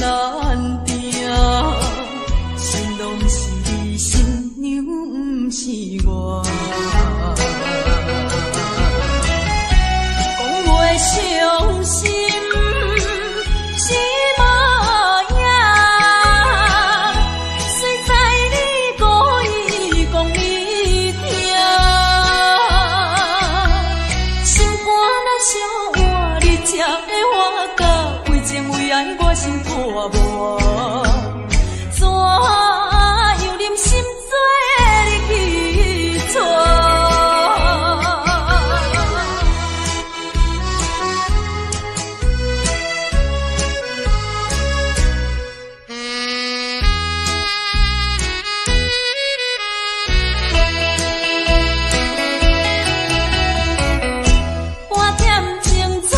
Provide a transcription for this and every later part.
難定，新郎是你，新娘毋是我。講袂傷心是無影，誰知你故意講伊聽，心肝若相換，你才會發覺，為情為愛我心破無。怎樣忍心做你去娶？半點情草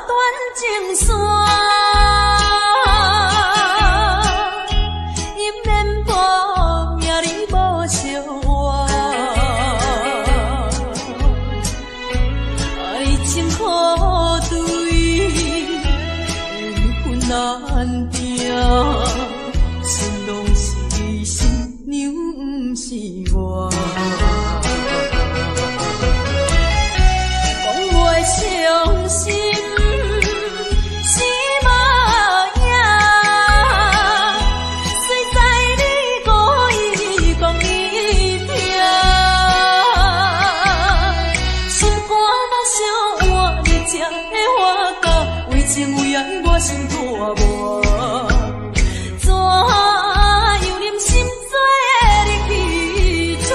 斷情線，伊免報名你無相換，愛情可對，緣分難定，新郎是你，新娘毋是我。講袂傷心是無影，誰知你故意講伊聽，心肝若相換，你才會發覺，為情為愛我心破無。怎樣忍心做你去娶？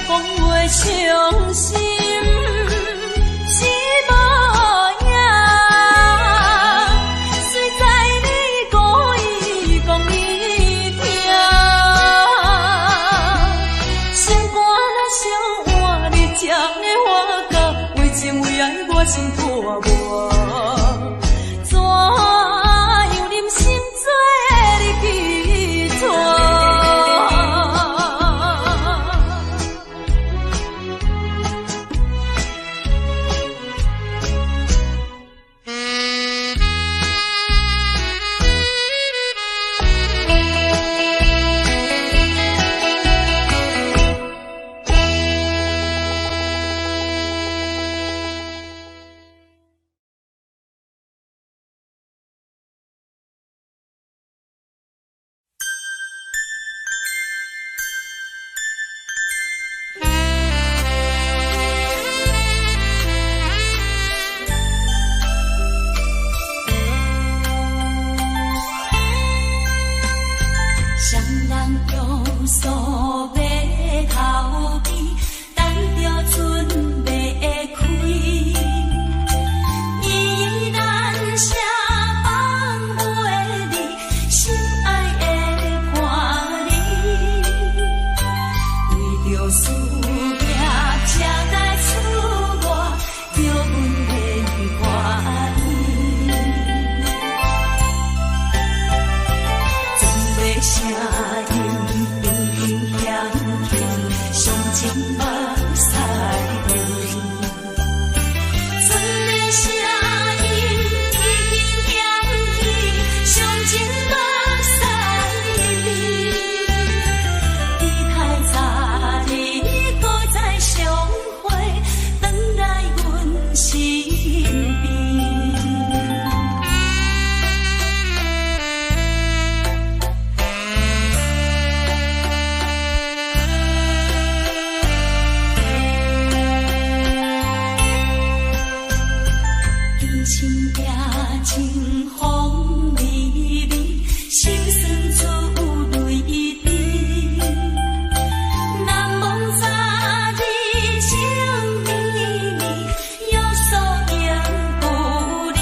講袂傷心是無影，誰知你故意講伊聽，心肝若相換，你才會發覺，為情為愛我心破無。怎樣忍心做你去娶？啥人用數欲逃避，等著準備開。依然寫放袂離，心愛的伴侶，為著思念才來出外，叫阮免懷疑。船的聲音已經響起，傷情目屎流。船的聲音已經響起，傷情目屎流。期待昨日閣再相會，轉來阮身邊。今深夜清風微微，心酸出淚滴。難忘昨日情綿綿，約束永不離。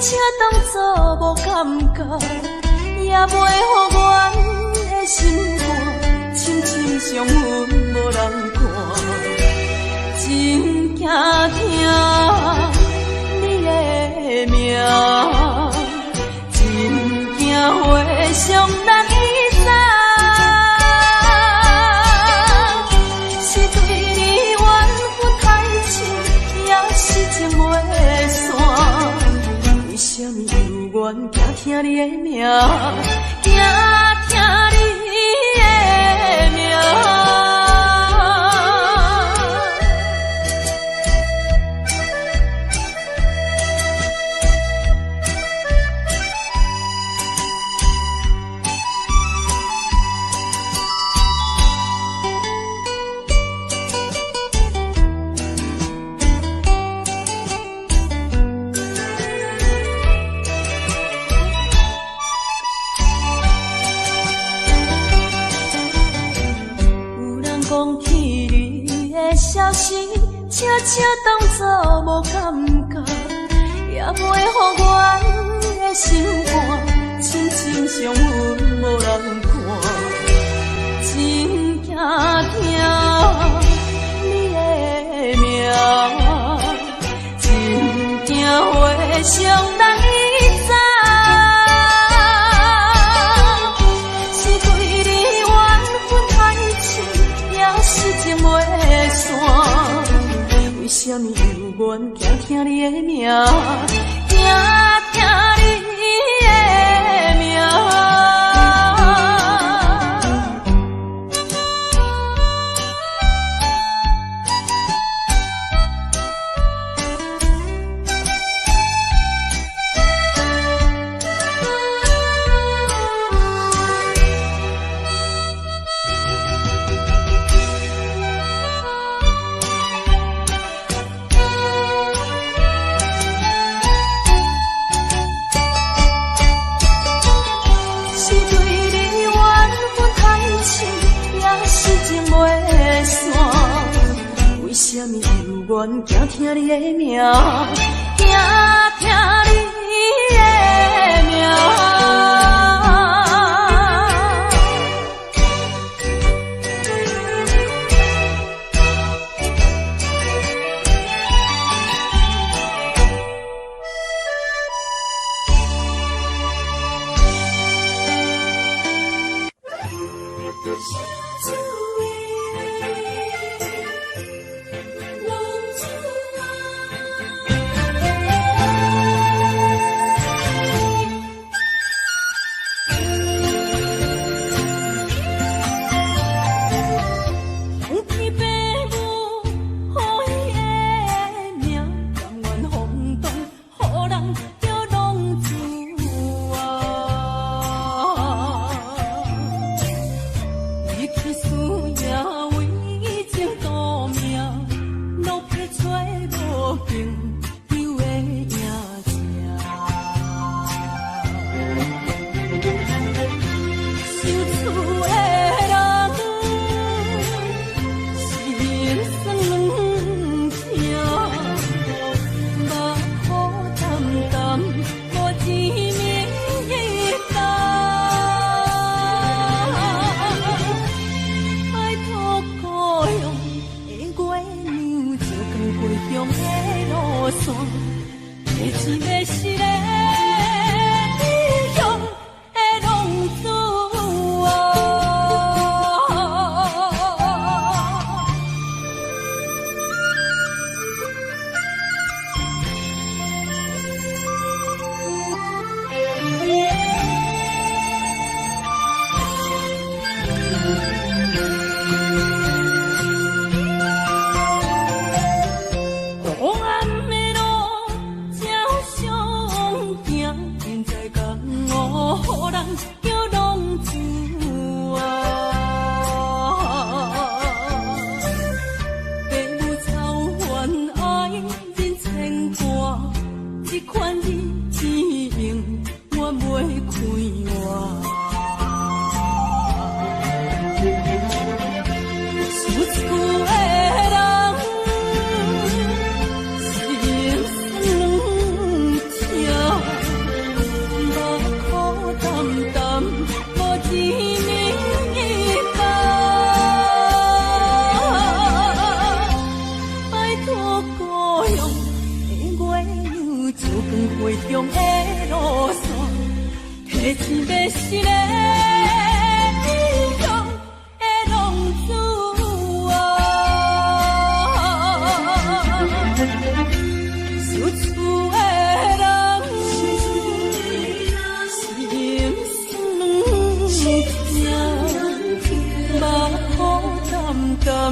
車當作無感覺，也袂予阮的心肝深深傷痕無人看。真驚聽你的名，真驚回想咱以前，是對你緣分太深，抑是情袂散？為啥物猶原驚聽你的名，驚聽你的名？有人講起你的消息，車車當作無感覺，也袂予阮的心肝深深傷痕無人看。真驚聽你的名，真驚回想咱以前，是對你緣分太深，抑是情袂散？為啥物猶原驚聽你的名，驚聽你的名？是對你緣分太深，抑是情袂散？為啥物猶原驚聽你的名，驚聽你的名？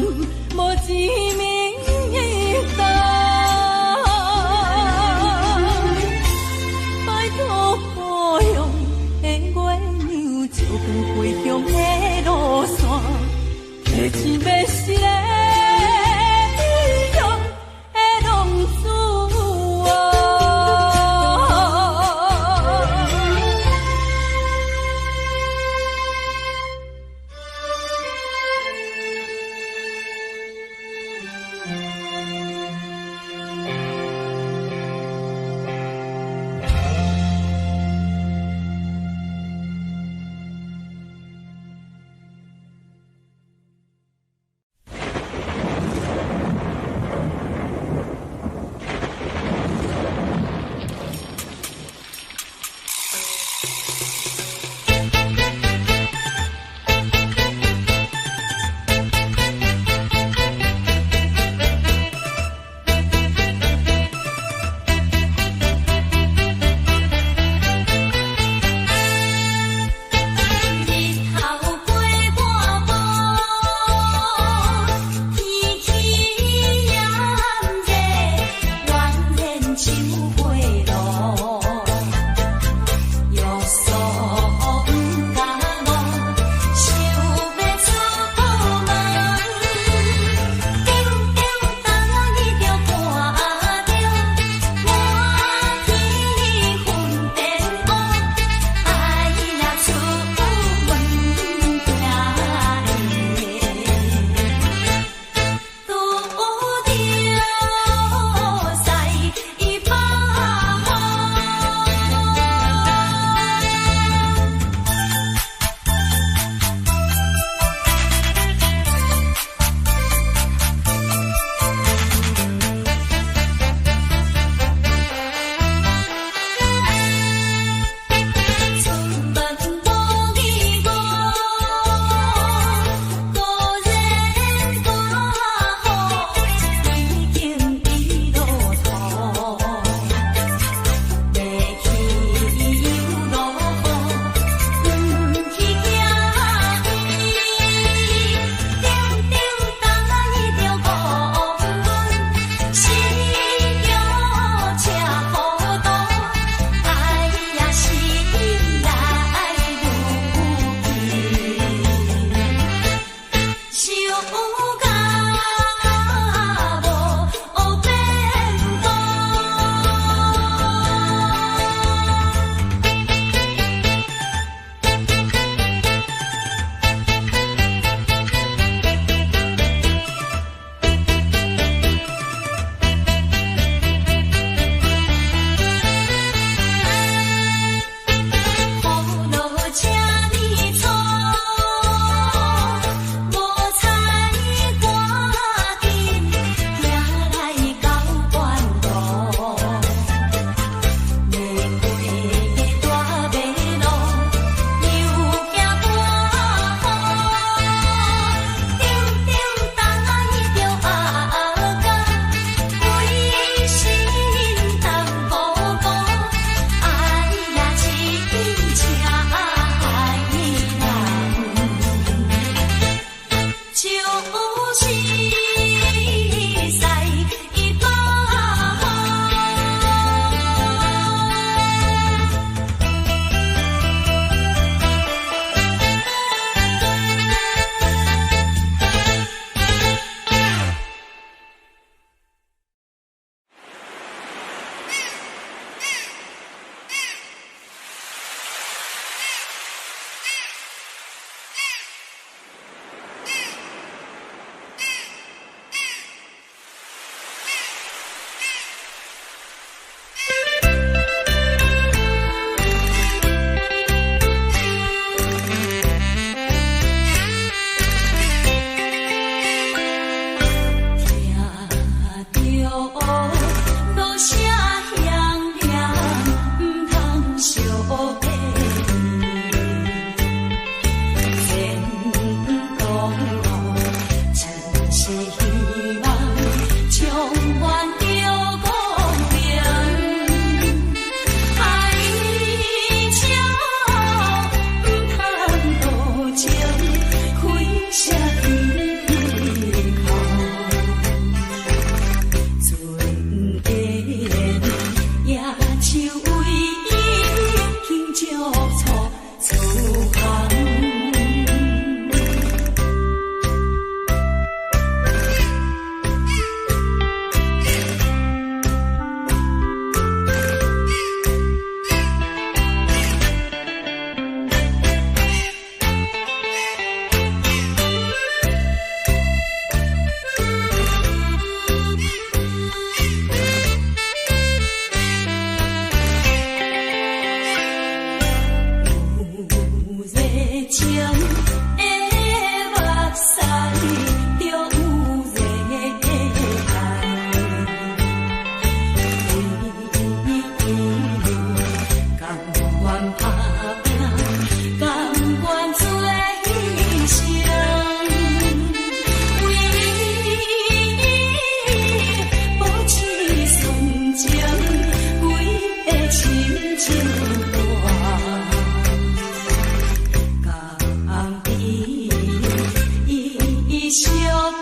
無一暝冬。拜託故鄉的月娘，照光回鄉的路線，提錢欲死的異鄉的浪子啊！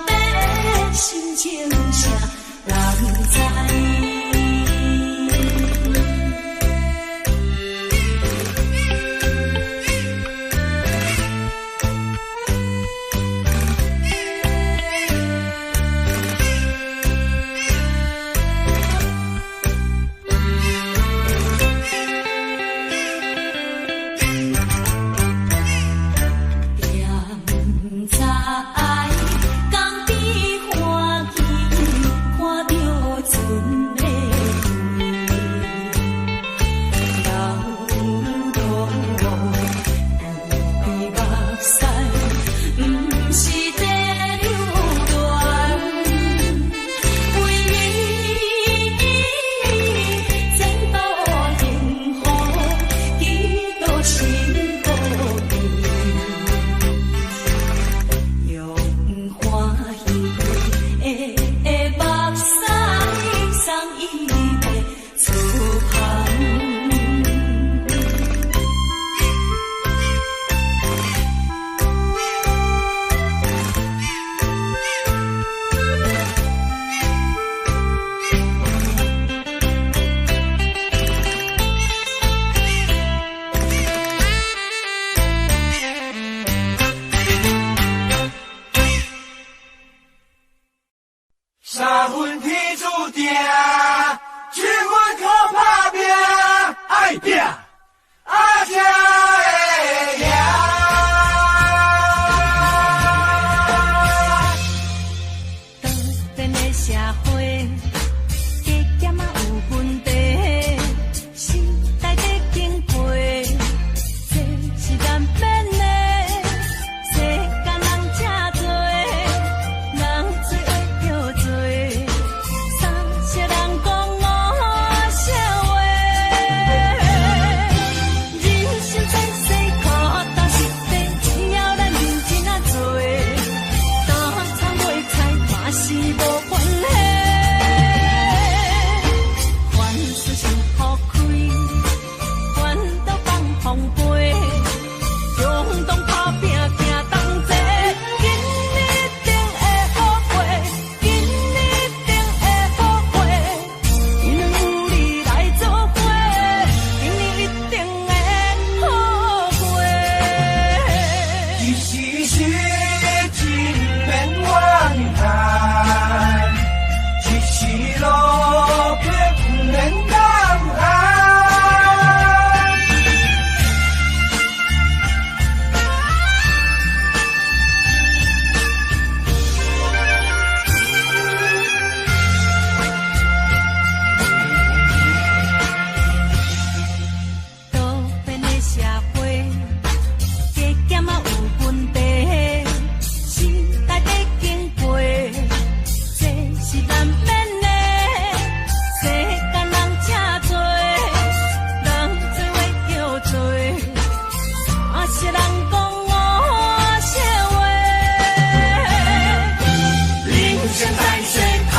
白，心情啥人知？踮在江边欢喜，看著船的位，流落流目屎，毋是在流连，为伊前途幸福，祈祷心无变。用欢喜的目屎送伊的厝旁。三分天注定，七分靠打拼，愛拼，啊才會贏。多變的社會，加減仔有問題，時代在經過，這是難免的。世間人這濟，人做話叫做，三色人講五色話。人生在世苦擔實地，只要咱認真仔做，擔蔥賣菜嘛是無關係。凡事想予開，煩惱放風飛，勇當打拼行同齊，今年一定會好過，今年一定會好過，因為有你來做伙，今年一定會好過。一時失志免怨叹，一時落魄毋免膽寒。多變的社會，加減仔有問題，時代在經過，這是難免的。世間人這濟，人做話叫做，三色人講五色話。人生在世，跤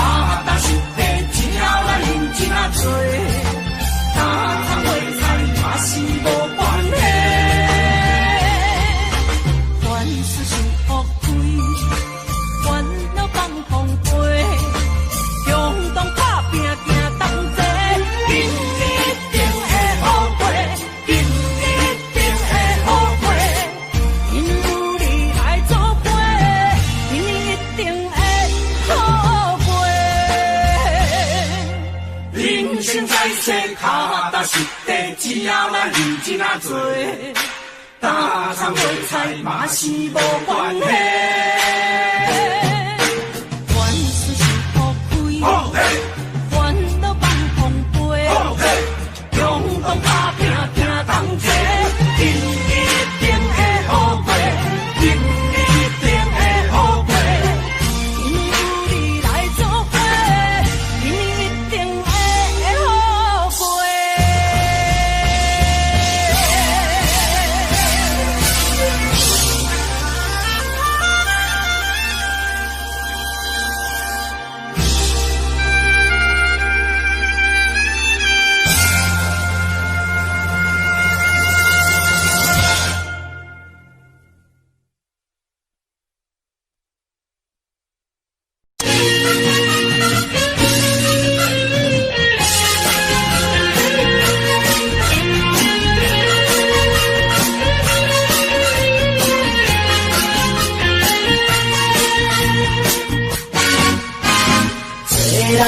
踏實地，只要咱認真仔做，擔蔥賣菜嘛是無關係。凡事想予開，煩惱放風飛，勇當打拼行同齊，今年一定會好過，今年一定會好過，因有你來做伙，今年一定會好過。人生在世，跤踏實地，只要咱認真仔做，擔蔥賣菜嘛是無關係。凡事想予開，好嘿，煩惱放風飛，好嘿，勇當打拼行同齊，今年一定會好過，今年一定會好過。因為有你來做伙，今年一定會好過。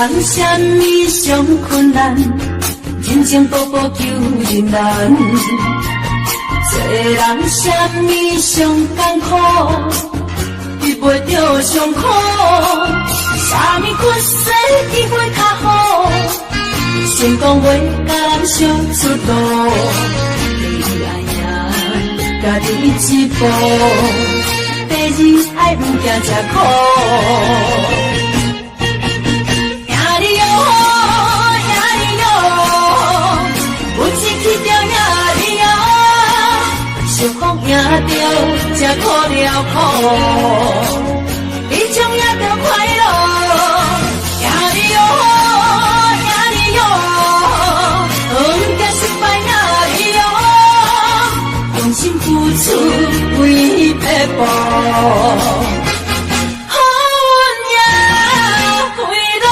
人啥物上困難，人情步步求人難。做人啥物上艱苦，得袂著上苦。啥物屈世機會較好，成功袂共人相出路。第一愛贏家己一步，第二愛毋驚吃苦。贏你喲，贏你喲，有志氣就贏你喲，想講贏著吃苦了苦，彼種贏著快樂。贏你喲，贏你喲，毋驚失敗贏你喲，用心付出為撇步。予阮贏快樂。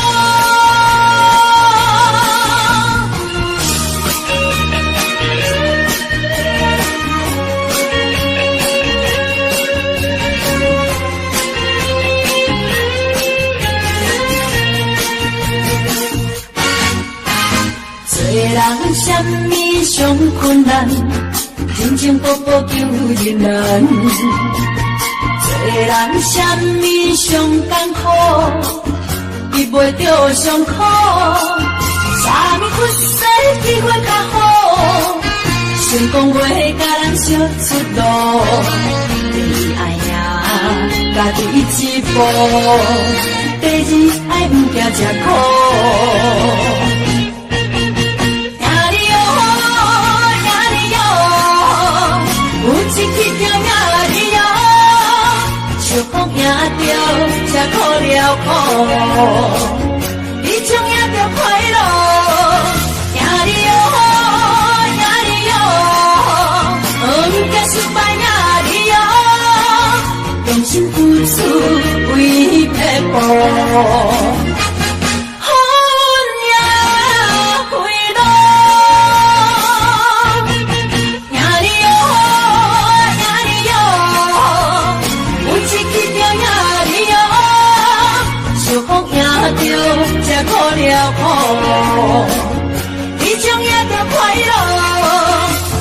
做人啥物上困難，人情步步求人難。做人啥物上艱苦，得袂著上苦。啥物屈世機會較好，成功袂共人相出路。第一愛贏家己一步，第二愛毋驚吃苦。贏你喲，贏你喲，有志氣就贏你喲，想講贏著吃苦了苦，彼種贏著快樂。贏你喲，贏你喲，毋驚失敗贏你喲，用心付出為撇步。予阮贏快樂。贏你喲，贏你喲，有志氣就贏你喲，想講贏著吃苦了苦，彼種贏著快樂。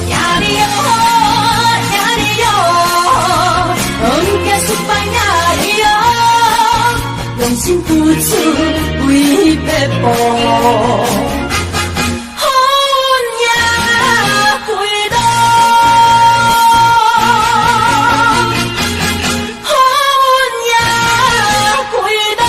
贏你喲，贏你喲，毋驚失敗贏你喲，用心付出為撇步。予阮贏快樂。予阮贏快樂。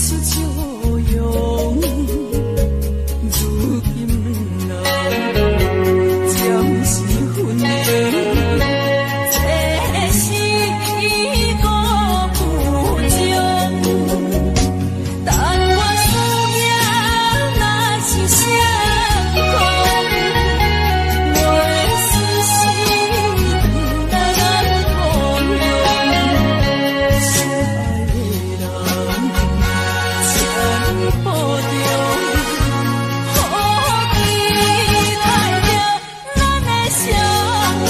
想笑容。如今人暂時分離，這是孤苦衷。但願思念若是成空，我的思緒回來咱故鄉。相愛的人，請你保重，予期待著咱的相逢。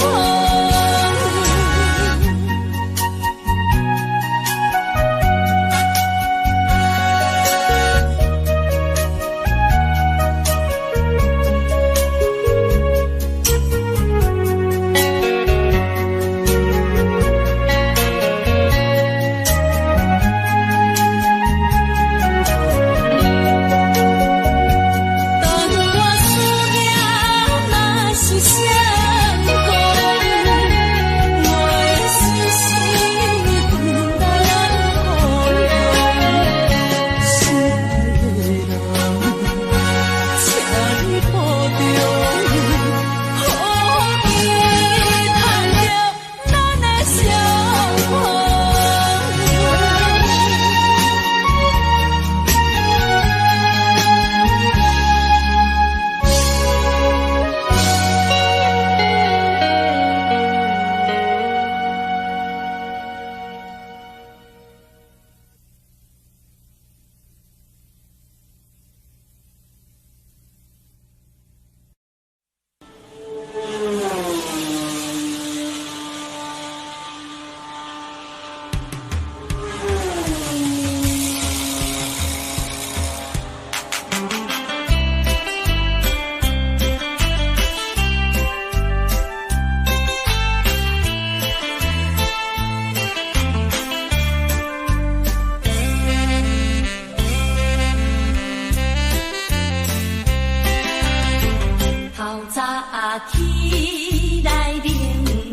但願思念若是成空，我的思緒回來咱故鄉。相愛的人，請你保重，予期待著咱的相逢。透早起來冷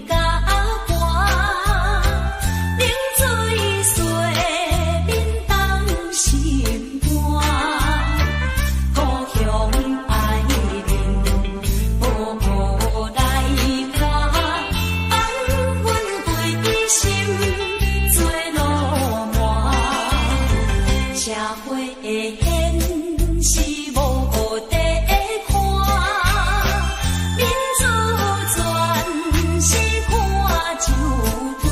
甲寒，冷水洗面凍心肝。故鄉愛人無來看，放阮歸心做落寞。社會的現實無得看，民主全是看酒單，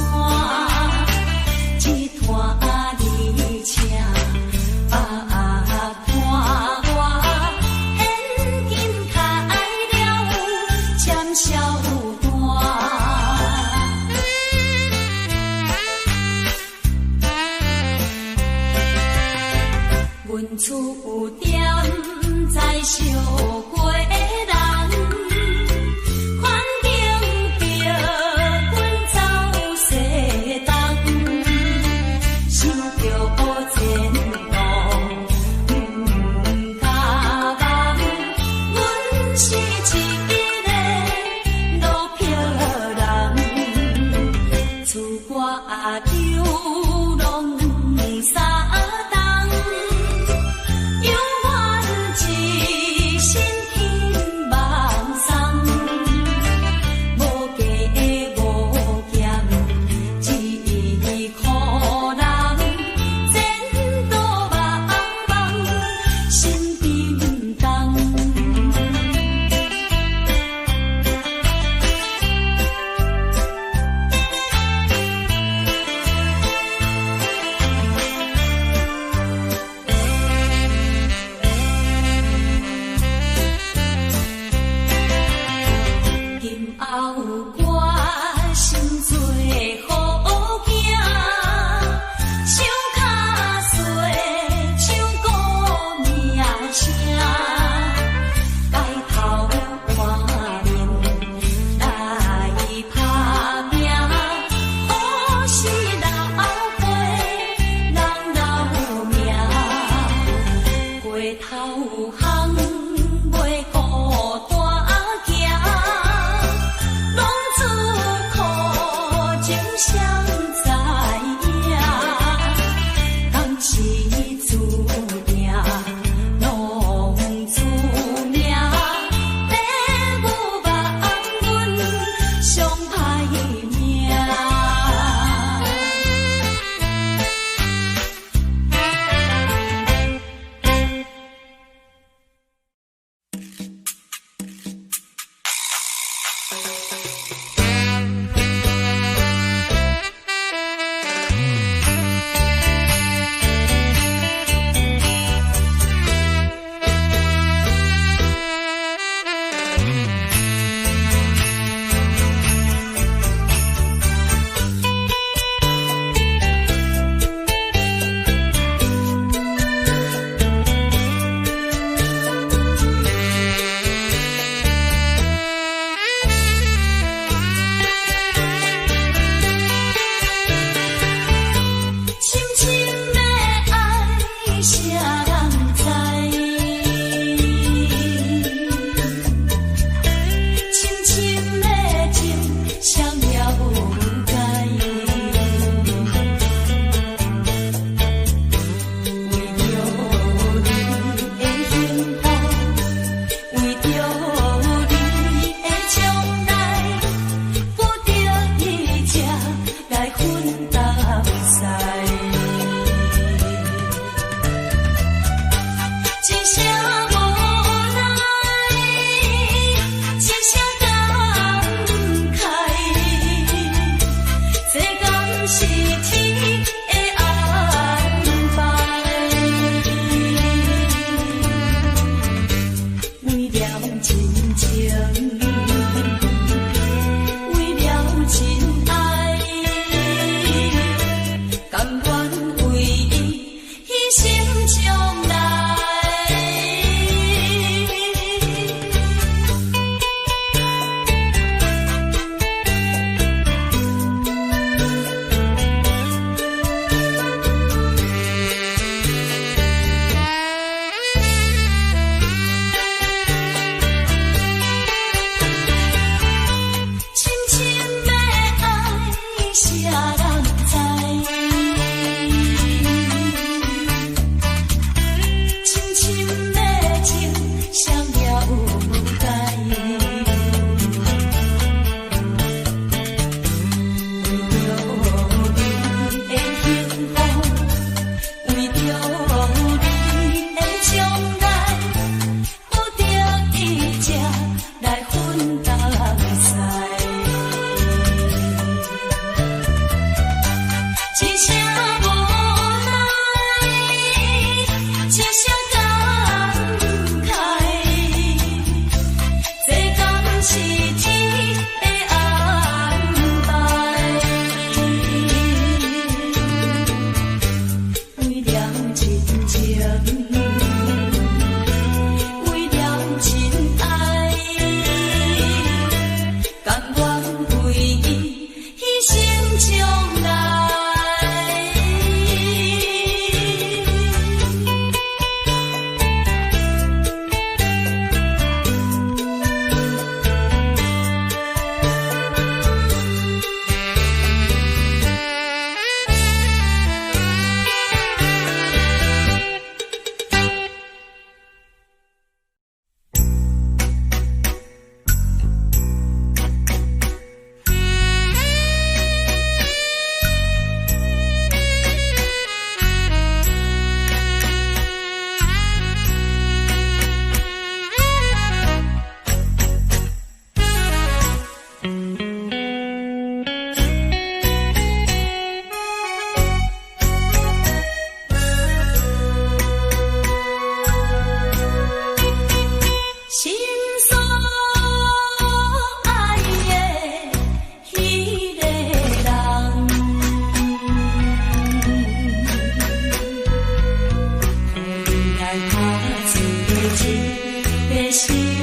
一拖二請百伴我，現今開了签销單。阮厝踮在小街人，环境逼阮走西东，想著前途不敢望，阮是一个落魄人，出外流浪三冬。犹原一身轻啥人知？深深的情，啥了解？为著你的幸福，为著你的將來，不得已才來分東西。一聲無奈，一聲感慨，這敢是天的安排？為了親情，為了親愛，甘願為伊犧牲將來。深深的愛，啥人知？深深的情，啥了解？為著你的幸福，為著你的將來，不得已才來分東西。一聲無奈，一聲感慨，這敢是天的安排？為了親情，為了親愛，甘願為伊犧牲將來。心所愛的彼個人，予你來拍一個一個心。